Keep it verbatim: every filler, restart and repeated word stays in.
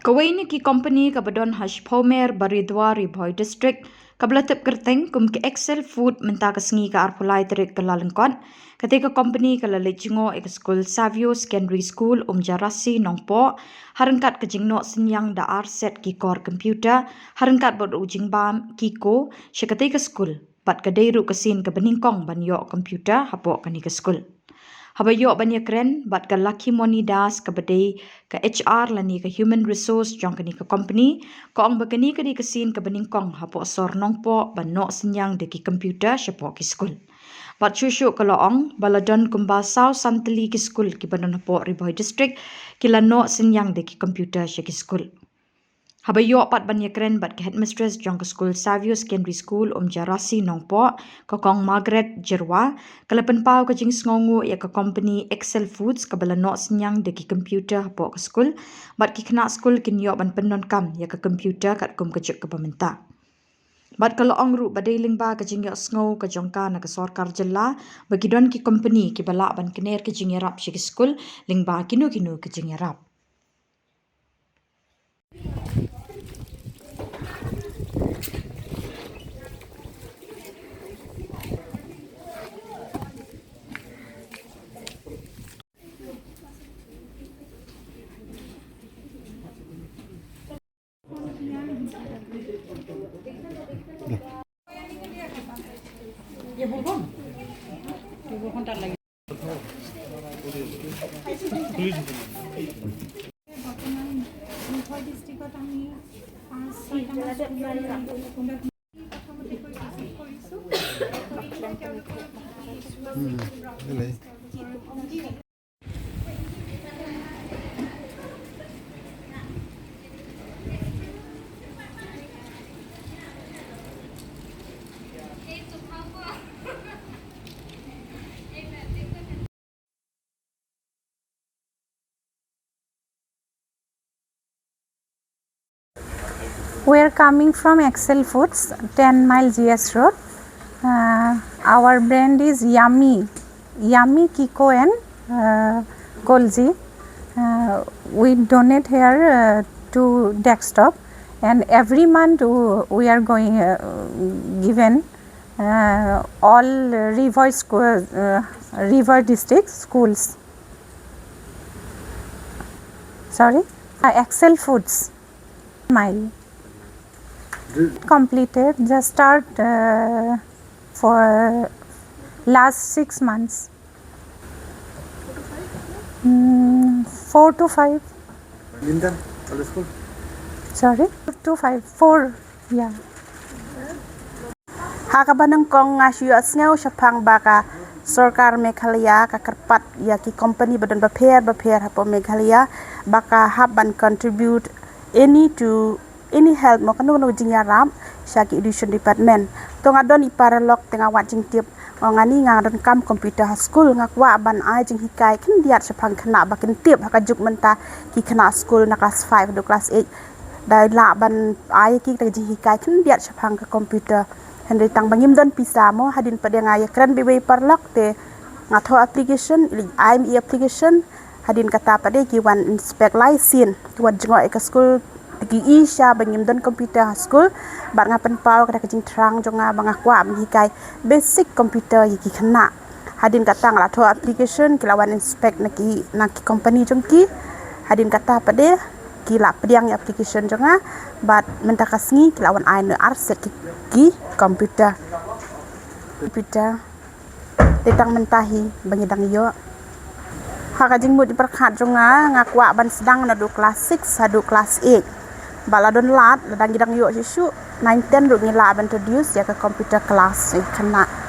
Kawei na ki kompani kaba don ha Shiphomer, Baridwar, Ri Bhoi District, kaba la tip kyrteng kum ka Excel Food, mynta ka sngi ka arphew lai tarik Kyllalyngkot, katei ka kompani ka la leit jngoh ïa ka skul Savio Secondary School, Umjarasi, Nongpoh, ha ryngkat ka jingnoh synñiang da ar set ki kor computer, ha ryngkat bad u jingbam Kiko, sha katei ka skul. Bad ka dei ruh ka sien kaba nyngkong ban ïoh computer hapoh kane ka skul. Haba ïoh ban ïakren bad ka Lucky Moni Das, kaba dei ka H R lane ka Human Resource jong kane ka kompani, ka ong ba kane ka dei ka sien kaba nyngkong hapoh sor Nongpoh ban noh synñiang da ki computer shapoh ki skul. Bad shuh shuh ka la ong ba la don kumba saw san tylli ki skul kiba don hapoh Ri Bhoi District ki la noh synñiang da ki computer sha ki skul. Haba ïoh pat ban ïakren bad ka headmistress jong ka skul Savio Secondary School, Umjarasi, Nongpoh, ka Kong Margaret Jyrwa, ka la pynpaw ka jingsngewnguh ïa ka kompani Excel Foods kaba la noh synñiang da ki computer hapoh ka skul, bad ki khynnah skul kin ïoh ban pyndonkam ïa ka computer katkum ka juk kaba mynta. Bad ka la ong ruh ba dei lyngba ka jingïohsngew ka jong ka na ka sorkar jylla ba ki don ki kompani kiba lah ban kner ka jingïarap sha ki skul lyngba kino kino ka jingïarap. We're coming from Excel Foods, ten mile G S Road. Uh, our brand is Yummy, Yummy Kiko and uh, Golji. Uh, we donate here uh, to desktop, and every month w- we are going uh, given uh, all Ri Bhoi school, uh, Ri Bhoi district schools. Sorry, uh, Excel Foods. Mile. Completed. Just start uh, for last six months. Mm, four to five. Linda, all school? Sorry? Two to five. Four. Yeah. Ha kaba nyngkong nga shu ïohsngew shaphang ba ka sorkar Meghalaya ka kyrpad ïa ki company ba don bapher bapher hapoh Meghalaya ba ka hap ban contribute any to any help mo kano kano jingïarap sha ki education department. To nga don i paralok te nga wad jingtip, nga ni nga donkam computer ha skul, nga kwah ban ai jinghikai khyndiat shaphang khynnah ba kin tip ha ka juk mynta ki khynnah skul na class five haduh class eight. Dei lah ban ai ki ta jinghikai khyndiat shaphang ka computer. Hynrei tang ba ngim don pisa mo, hadien pat nga ïakren bad i paralok te nga thoh application, i ai i application, hadien kata pat ki wan inspect lai sien, ki wan jngoh ïa ka skul, ki i sha ba ngim don computer ha skul, bad nga pynpaw kata ka jingthrang jong nga ba nga kwah ban hikai basic computer ïa ki khynnah. Hadien kata nga la thoh application, ki la wan inspect na ki, na ki company jong ki. Hadien kata pat ki la pdiang ïa application jong nga, bad mynta ka sngi ki la wan ai noh ar set ki, ki computer. Computer. Te tang mynta hi ba ngi dang ïoh. Ha ka jingmut jingpyrkhat jong nga, nga kwah ban sdang naduh class six haduh class eight. Ba la don lad, la dang ngi dang ïoh shuh shuh, nine ten ruh ngi lah ban introduce ïa ka computer class ïa ki khynnah.